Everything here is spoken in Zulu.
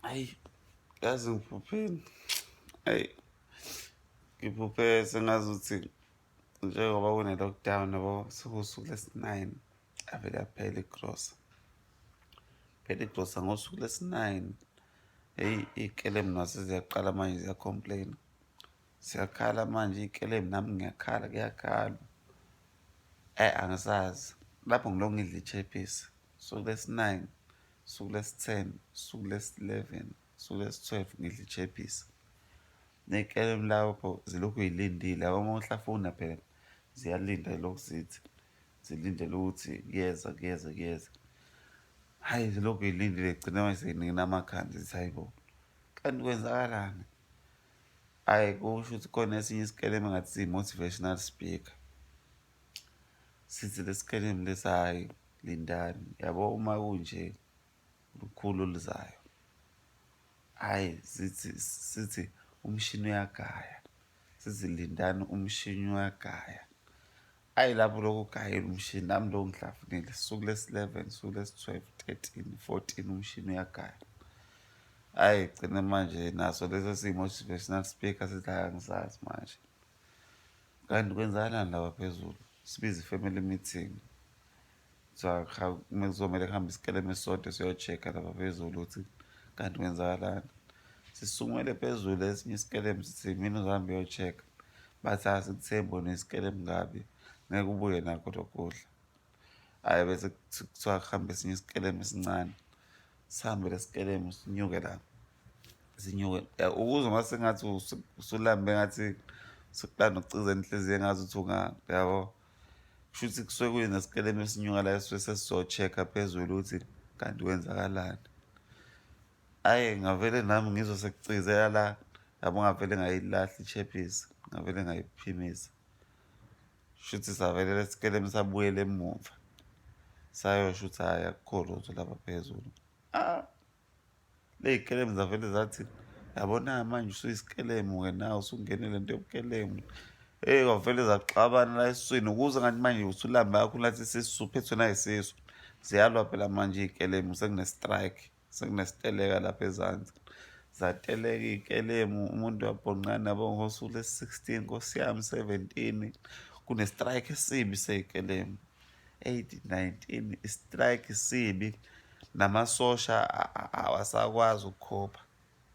Hayi, yazi ngiphupheni. Hayi, ngiphuphe sengazuthi njengoba kune-lockdown yabo, sekuwusuku lesi-nine, avele yaphela igrosa. Phela igrosa ngosuku lesi-nine. Hheyi, iy'kelemu nazo seziyaqala manje ziya-complain-a. Ziyakhala manje iy'kelemu, nami ngiyakhala, kuyakhalwa. Eyi, angisazi. Lapho ngilokhu ngidla i-chappies. Usuku lesi-nine, usuku lesi-10, usuku lesi-11, usuku lesi-12 ngidla i-chappies. Ney'kelemu lapho zilokhu y'lindile, yabo uma uhlafuna phela ziyalinda zilokhu zithi zilindele ukuthi kuyeza, kuyeza, kuyeza. Hhayi, zilokhu y'lindile gcina manje sey'nikina amakhanda zithi hhayi bo, kanti kwenzakalani? Hhayi, kusho ukuthi khona esinye isikelemu engathi siyi-motivational speaker. Sithi lesi kelemu lesi, hhayi, lindani, yabo uma kunje lukhulu oluzayo. Hhayi, sithi sithi umshini uyagaya, sithi lindani umshini uyagaya. Hhayi, lapho lokhu ugayile umshini, nami lokhu ngihlafunile, suku lesi-11, suku lesi-12, 13, 14 umshini uyagaya. Hhayi, gcine manje naso lesi esiyi-motivational speaker sithi hhayi, angisazi manje. Kanti kwenzakalani lapha phezulu? Sibize i-family meeting. Kuthiwa kuzomele kuhambe isikelemu esisodwa siyo-check-a lapha phezulu ukuthi kanti kwenzakalani. Sisukumele phezulu esinye isikelemu sithi mina uzohamba uyo-check-a. Bathi asikuthembi wena uyisikelemu kabi, ngeke ubuye nakho lokhu kudla. Hhayi, bese kuthiwa kuhambe esinye isikelemu esincane. Sihambe lesi kelemu sinyuke la, sinyuke. Ukuzwa mase ngathi usulambe, ngathi sekuqala nokuciza inhliziyo, engazuthi yabo. Kushuthi kusuke kunesikelemu esinyuka la esisuke sesizo-check-a phezulu ukuthi kanti kwenzakalani. Hhayi, ngavele nami ngizwa sekucizela la, yabo, ngavele ngayilahla i-chappies, ngavele ngayiphimisa. Shuthi savele lesi kelemu sabuyela emuva, sayosho ukuthi hhayi, akukho lutho lapha phezulu. Ah, ley'kelemu zavele zathi, yabona manje usuyisikelemu-ke nawe usungene le nto yobukelemu. Hheyi, kwavele zaxabana la esiswini, ukuze ngathi manje usulambe kakhulu, ngathi isisu uphethwe nayisisu. Ziyalwa phela manje iy'kelemu, sekune-strike, sekunesiteleka lapha ezansi. Zateleka iy'kelemu, umuntu wabhonqana yabo ngosuku lesi-16, nkosi yami, 17, kune-strike esibi sey'kelemu. 18, 19, i-strike sibi, namasosha awasakwazi ukukhopha.